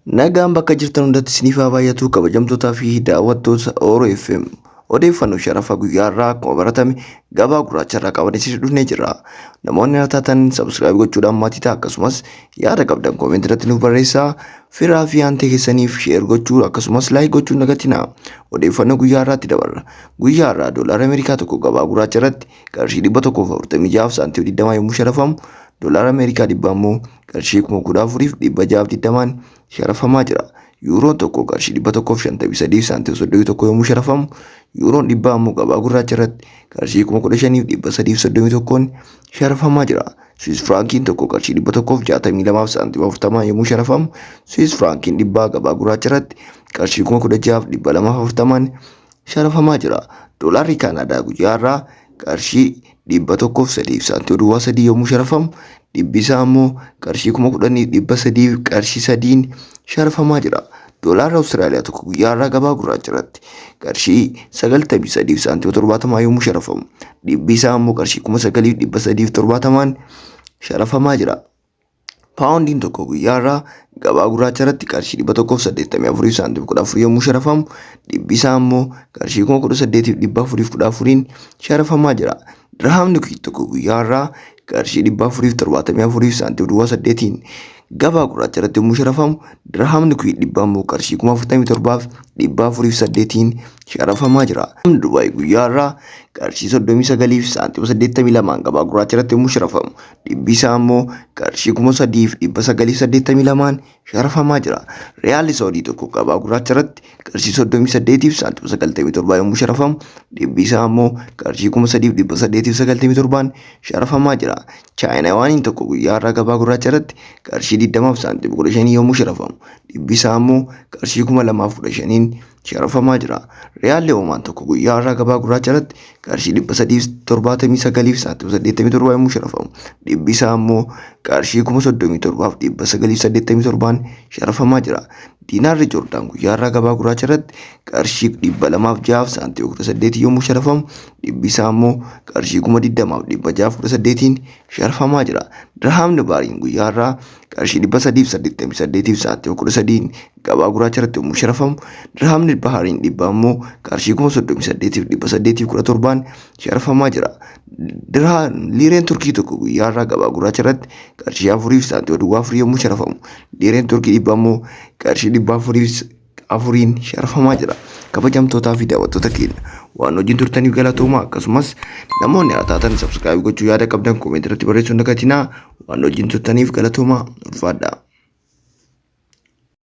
Nagaan bakka jirtan hundatti isiniif haa baay'atu, kabajamtootaa fi daawwattoota Oro FM. Odeeffannoo sharafa guyyaa irraa akkuma baratame gabaa gurraacha irraa qaban isin dhufnee jirra. Namoonni haaraa taatan subscribe gochuudhaan maatii ta'a, akkasumas yaada qabdan comment irratti nuuf barreessaa. Firaa fi aantee keessaniif share gochuu akkasumas like gochuu hin dagatinaa. Odeeffannoo guyyaa irraatti dabarra. Guyyaa irraa doolaara Ameerikaa tokko gabaa gurraacha irratti qarshii 146 saantima 20 yommuu sharafamu, doolaara Ameerikaa 100 immoo qarshii 14,620 sharafamaa jira. Yuuroon tokko qarshii 153 saantima 31 yommuu sharafamu, yuuroon 100 ammoo gabaa gurraacha irratti qarshii 15,331 sharafamaa jira. Swiss firaankiin tokko qarshii 162 saantima 40 yommuu sharafamu, Swiss firaankiin 100 gabaa gurraacha irratti qarshii 16,240 sharafamaa jira. Doolaarri Kaanaadaa guyyaa irraa qarshii 103 saantima duwwaa 3 yommuu sharafamu, dhibbi isaa ammoo qarshii 10,300 qarshii 3 sharafamaa jira. Doolaarri Awustiraaliyaa tokko guyyaa irraa gabaa gurraacha irratti qarshii 93 saantima 70 yommuu sharafamu, dhibbi isaa ammoo qarshii 9,370 sharafamaa jira. Paawundiin tokko guyyaa irraa gabaa gurraacha irratti qarshii 184 saantima 14 yommuu sharafamu, dhibbi isaa ammoo qarshii 18,414 sharafamaa jira. Dirhaamni tokko guyyaa irraa qarshii 474 saantima duwwaa 8 gabaa gurraacha irratti yommuu sharafamu, dirhaamni 100 ammoo qarshii 47,408 sharafamaa jira. Dubaay guyyaa irraa qarshii 39 saantima 82 gabaa gurraacha irratti yommuu sharafamu, dhibbi isaa ammoo qarshii 3,982 sharafamaa jira. Riyaalli Saawudii tokko gabaa gurraacha irratti qarshii 38 saantima 97 yommuu sharafamu, dhibbi isaa ammoo qarshii 3,897 sharafamaa jira. Chaayinaawaaniin tokko guyyaa irraa gabaa gurraacha irratti qarshii 20 saantima 15 yommuu sharafamu, dhibbi isaa ammoo qarshii 2,015 sharafamaa jira. Riyaalli Oomaan tokko guyyaa irraa gabaa gurraacha irratti qarshii 379 saantima 87 yommuu sharafamu, dhibbi isaa ammoo qarshii 37,987 sharafamaa jira. Diinaarri Joordaan guyyaa irraa gabaa gurraacha irratti qarshii 206 saantima 18 yommuu sharafamu, dhibbi isaa ammoo qarshii 20,618 sharafamaa jira. Dirhaamni Baariin guyyaa irraa qarshii 388 saantima 13 gabaa gurraacha irratti yommuu sharafamu, dirhaamni Bahariin 100 ammoo qarshii 38,817 sharafamaa jira. Liireen Turkii tokko guyyaa irraa gabaa gurraacha irratti qarshii 4 saantima duwwaa 4 yommuu sharafamu, liireen Turkii 100 ammoo qarshii 404 sharafamaa jira. Kabajamtootaa fi daawwattoota keenya, waan wajjin turtaniif galatoomaa, akkasumas namoonni haa taatan subscribe gochuu yaada qabdan comment irratti barreessuu hin dagatinaa. Waan wajjin turtaniif galatoomaa, ulfaadhaa.